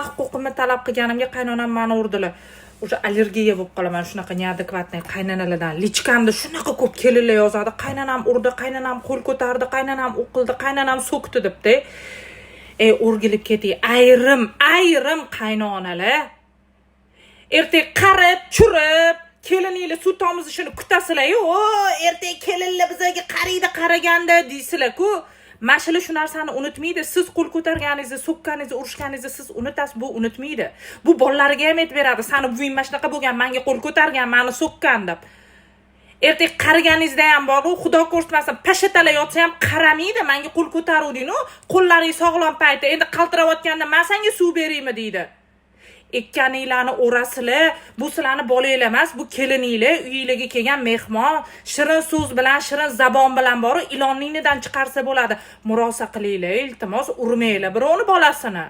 Haq huquqimni talab qilganimga qaynonam mani urdilar. Уже allergiya bo'lib qolaman shunaqa неадекватный qaynanalardan. Личка mda shunaqa ko'p kelinlar yozadi: "Qaynanam urdi, qaynanam qo'l ko'tardi, qaynanam u qildi, qaynanam so'kdi", debdi. Ey, o'rgilib keting, ayrim ayrim qaynonalar ertaga qarib churib kelininglar suv tomizishini kutasizlar-yu, "O, ertaga kelinlar bizlarga qaraydi qaraganda", deysizlar-ku. Mana shular shu narsani unutmaydi. Siz qo'l ko'targaningizni, so'kkaningizni, urishganingizni siz unutasiz, bu unutmaydi. Bu bolalariga ham aytib beradi: "Sani buving mana shunaqa bo'lgan, manga qo'l ko'targan, mani so'kkan", deb. Ertaga qariganingizda ham boru, xudo ko'rsatmasin, pashatala yotsa ham qaramaydi. "Manga qo'l ko'taruvding-u, qo'llaring sog'lom payti, endi qaltirayotganda man senga suv beraymi?" deydi. Ekkaninglarni o'rasizlar. Bu sizlarni bolanglar emas, bu kelininglar, uyinglarga kelgan mehmon. Shirin so'z bilan, shirin zabon bilan borib, ilonning inidan chiqarsa bo'ladi. Murosa qilinglar, iltimos, urmanglar birovni bolasini.